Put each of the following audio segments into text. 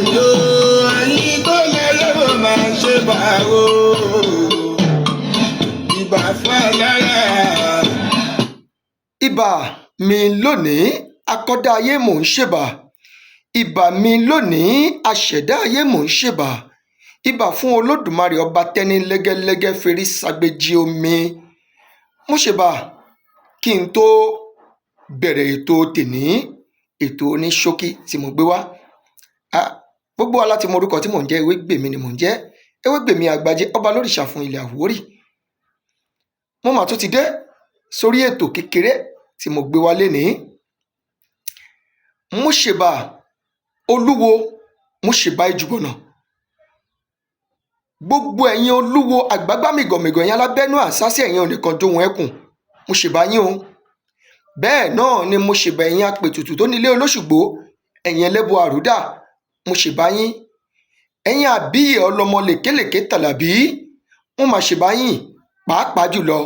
Gbèmí o, ẹ̀yin tó láyé mo máa ṣe bá o. Ìbà fún alára. Ìbà mi lónìí, akọ́dá ayé, mò ń ṣèbà. Ìbà mi lónìí, aṣẹ̀dá ayé, mò ń ṣèbà. Ìbà fún Olódùmarè, ọba tẹ́ni lẹ́gẹ́lẹ́gẹ́ ferí ságbéjì omi. Mo ṣèbà kí n tó bẹ̀rẹ̀ ètò tèní, ètò oníṣókí tí mo gbé wá. Gbogbo wa láti mọ orúkọ tí mò ń jẹ́. Ewégbèmí ni mò ń jẹ́, Ewégbèmí Àgbàjẹ, ọba lórìṣà fún ilẹ̀ Àwórì. Mo mà tún ti dé sórí ètò kékeré tí mo gbé wá lénìí. Mo ṣèbà Olúwo, mo ṣèbà ìjùbọ̀nà, gbogbo ẹ̀yin olúwo àgbágbá mìgànmìgàn, ẹ̀yin alábẹ́nú àsásí, ẹ̀yin onìkan jóhun ẹkùn, mo ṣèbà yín o. Bẹ́ẹ̀ náà ni mo ṣèbà ẹ̀yin apètùtù tó nílé olóṣùgbó, ẹ̀yin ẹlẹ́bọ àrúdà, mo ṣèbà yín. Ẹ̀yin àbíyè ọlọ́mọ lèkélèké tàlàbí, mo mà ṣèbà yín, pàápàá jùlọ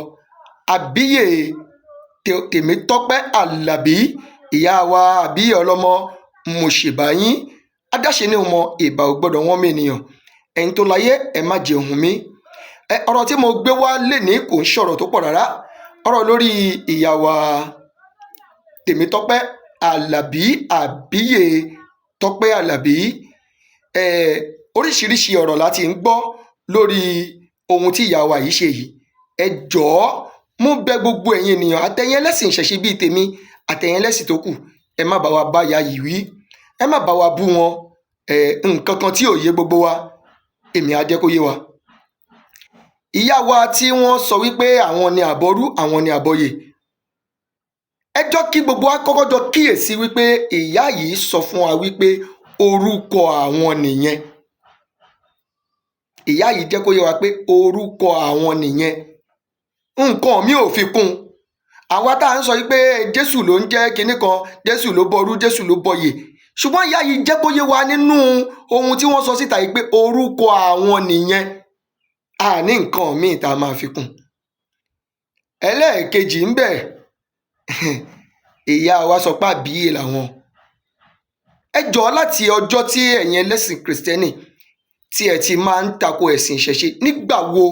àbíyè Tèmítọ́pẹ́ Àlàbí, ìyá wa àbíyè ọlọ́mọ, mo ṣèbà yín. Adáṣe ní mọ ìbà ò gbọ́dọ̀ wọ́n mi ènìyàn. Ẹ̀yin tó láyé, ẹ má jẹ ohun mi. Ẹ ọ̀rọ̀ tí mo gbé wá lénìí kò ń ṣọ̀rọ̀ tó pọ̀ rárá. Ọ̀rọ̀ lórí ìyá wa Tèmítọ́pẹ́ Àlàbí, àbíyè Tọ́pẹ́ Àlàbí. Ẹ oríṣiríṣi ọ̀rọ̀ láti ń gbọ́ lórí ohun tí ìyá wa yìí ṣe yìí. Ẹ jọ̀ọ́, mo bẹ̀ gbogbo ẹ̀yin ènìyàn, àtẹ̀yin ẹlẹ́sìn ìṣẹ̀ṣe bíi tèmi, àtẹ̀yin ẹlẹ́sìn tó kù, ẹ má bá wa bá ìyá yìí wí, ẹ má bá wa bú wọn. Ẹ nǹkan kan tí ò yé gbogbo wa, èmi á jẹ́ kó yé wa. Ìyá wa tí wọ́n sọ wípé àwọn ni àbọrú, àwọn ni àbọyè, ẹ jọ́ kí gbogbo wa kọ́kọ́ jọ kíyèsí wípé ìyá yìí sọ fún wa wípé orúkọ àwọn nìyẹn. Ìyá yìí jẹ́ kó yé wa pé orúkọ àwọn nìyẹn, nǹkan mi ò fi kún un. Àwa tá à ń sọ wípé Jésù ló ń jẹ́ kinní kan, Jésù ló bọrú, Jésù ló bọyè, ṣùgbọ́n ìyá yìí jẹ́ kó yé wa nínú ohun tí wọ́n sọ síta yìí pé orúkọ àwọn nìyẹn, àní nǹkan míì tá a máa fi kún. Ẹlẹ́ẹ̀kejì ń bẹ̀, ìyá wa sọ pé àbíyè làwọn. Ẹ jọ̀ọ́, láti ọjọ́ tí ẹ̀yin ẹlẹ́sìn Kìrìsìtẹ́nì tí ẹ ti máa ń tako ẹ̀sìn ìṣẹ̀ṣe, nígbà wo,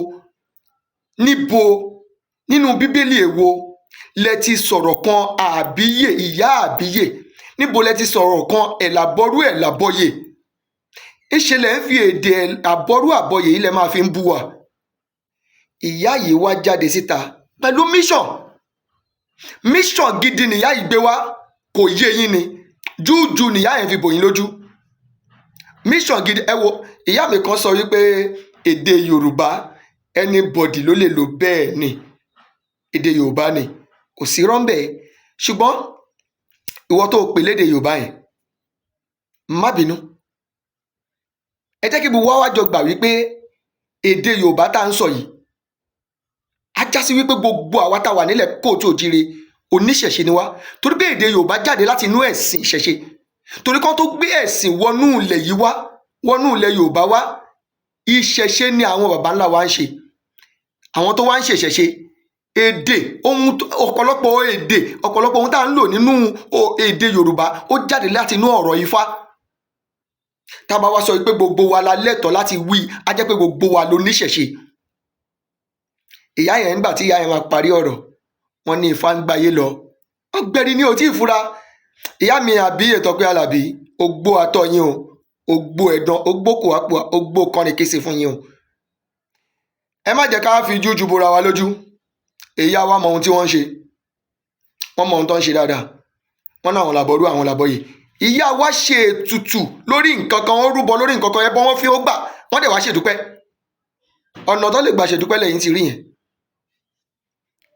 níbo, nínú Bíbélì èwo lẹ ti sọ̀rọ̀ kan àbíyè, ìyá àbíyè? Níbo lẹ ti sọ̀rọ̀ kan ẹ̀làbọ̀rú, ẹ̀làbọ̀yè? Ńṣe lẹ ń fi èdè àbọ̀rú àbọ̀yè yìí lẹ máa fi ń bú wa. Ìyá yìí wá jáde síta pẹ̀lú mission. Mission gidi nìyá yìí gbé wá. Kò yé yín ni, júùjù nìyá yẹn fi bò yín lójú. Mission gidi. Ẹ wo, ìyá mi kan sọ wípé èdè Yorùbá, anybody ló lè lò. Bẹ́ẹ̀ ni, èdè Yorùbá ni, kò sí rọ́ńbẹ́. Ṣùgbọ́n ìwọ tó o pè lédè Yorùbá yẹn, má bínú. Ẹ jẹ́ kí gbogbo wa wá jọ gbà wípé èdè Yorùbá tá à ń sọ yìí á já sí wípé gbogbo àwa tá a wà nílẹ̀ káàárọ̀ oòjíire, oníṣẹ̀ṣe ni wá, torí pé èdè Yorùbá jáde láti inú ẹ̀sìn ìṣẹ̀ṣe. Torí kán tó gbé ẹ̀sìn wọnú ilẹ̀ yìí wá, wọnú ilẹ̀ Yorùbá wá, ìṣẹ̀ṣe ni àwọn baba ńlá wa ń ṣe. Àwọn tó wá ń ṣe ìṣẹ̀ṣe, èdè ohun, ọ̀pọ̀lọpọ̀ èdè, ọ̀pọ̀lọpọ̀ ohun tá à ń lò nínú èdè Yorùbá, ó jáde láti inú ọ̀rọ̀ Ifá. Tá a bá wá sọ pé gbogbo wa la lẹ́tọ̀ọ́ láti wí, á jẹ́ pé gbogbo wa ló níṣẹ̀ṣe. Ìyá yẹn, nígbà tí ìyá yẹn máa parí ọ̀rọ̀, wọ́n ní Ifá ń gbáyé lọ. Ọ̀gbẹ̀rì ni ò tí ì fura. Ìyá mi àbí Tọ́pẹ́ Àlàbí, ogbó atọ́ yín o, ogbó ẹ̀dán, ogbó kòápò, ogbó kọrin kése fún yín o. Ẹ má jẹ́ ká fi jújù bora wa lójú. Ìyá wa mọ ohun tí wọ́n ń ṣe, wọ́n mọ ohun tó ń ṣe dáadáa. Wọ́n náà àwọn làbọ̀rú, àwọn làbọ̀yè. Ìyá wa ṣe ètùtù lórí nǹkan kan, ó rúbọ lórí nǹkan kan, ẹbọ wọn fi ó gbà, wọ́n dẹ̀ wá ṣèdúpẹ́. Ọ̀nà tó lè gbà ṣèdúpẹ́ lẹ́yìn ti rí yẹn.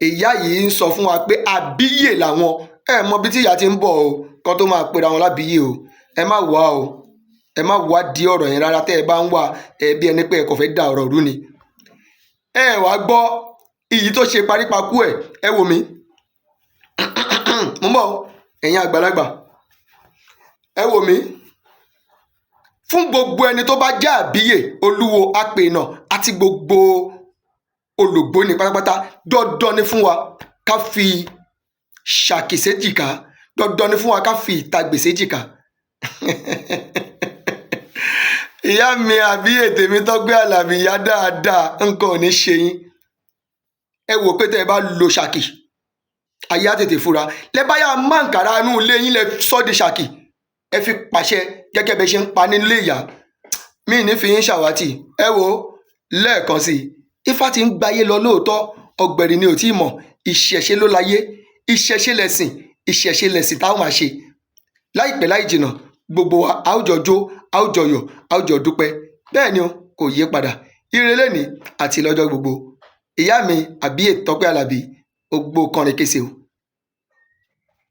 Ìyá yìí ń sọ fún wa pé àbíyè làwọn. Ẹ mọ bí tí ìyá ti ń bọ̀ o, kán tó máa pera wọn lábíyè o. Ẹ má wá o, ẹ má wá di ọ̀rọ̀ yẹn rárá. Tẹ́ ẹ bá ń wá ẹ bí ẹni pé ẹ kò fẹ́ da ọ̀rọ̀ rú ni. Ẹ wàá gbọ́ ìyí tó ṣe parípakú ẹ̀. Ẹ wò mí, mo ń bọ̀. Ẹ̀yin àgbàlagbà, ẹ wò mí. Fún gbogbo ẹni tó bá jẹ́ àbíyè, olúwo, apènà àti gbogbo olùgbóni pátápátá, dandan ni fún wa ká fi ṣàkì séjìká, dandan ni fún wa ká fi ìtagbè séjìká. Ìyá mi àbí ètè mi Tọ́pẹ́ Àlàbí, ìyá dáadáa, nǹkan ò ní ṣe yín. Ẹ wò pé tẹ́ ẹ bá lo ṣàkì, ayé á tètè fura. Lẹ́bàáyà máǹkàrà inú ilé yín lẹ sọ́ di ṣàkì, ẹ fi pàṣẹ gẹ́gẹ́ bẹ́ ṣe ń pa nílé ìyá mi ní fi yín ṣàwátì. Ẹ wo lẹ́ẹ̀kan sí i, Ifá ti ń gbayé lọ lóòótọ́, ọ̀gbẹ̀rì ni ò tí ì mọ̀. Ìṣẹ̀ṣe ló láyé, ìṣẹ̀ṣe lẹ̀sìn, ìṣẹ̀ṣe lẹ̀sìn táwọn máa ṣe. Láìpẹ́ láì jìnà, gbogbo wa a ó jọ jó, a ó jọ yọ̀, a ó jọ dúpẹ́. Bẹ́ẹ̀ ni o, kò yé padà. Ire lẹ́ni àti lọ́jọ́ gbogbo. Ìyá mi àbíyè Tọ́pẹ́ Àlàbí, ogbó kọrin kése o.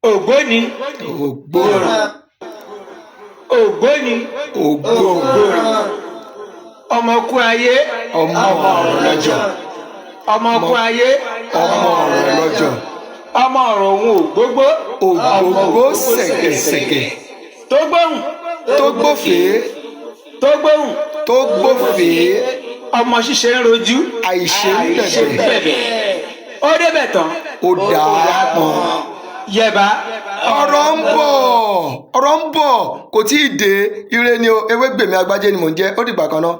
Ògbóni. Ògbó. Ògbóni. Ògbó. Ọmọ kú ayé. Ọmọ ọ̀rọ̀ lọ́jọ́. Ọmọ kú ayé. Ọmọ ọ̀rọ̀ lọ́jọ́. Ọmọ ọ̀rọ̀ òun ògbógbó. Ògbógbó ṣẹ̀gẹ̀ṣẹ̀gẹ̀. Tó gbóhùn. Tó gbófèé. Tó gbóhùn. Tó gbófèé. Ọmọ ṣíṣe ń rojú. Àìṣe ń àìṣe bẹ̀bẹ̀. Bẹ̀bẹ̀ ó débẹ̀ tán. Ó dàá pọn. Yẹba. Ọ̀rọ̀ ń bọ̀, ọ̀rọ̀ ń bọ̀, kò tí ì dé. Ire ni o. Ewégbèmí Agbájé ni mò ń jẹ́. Ó dìgbà kan náà.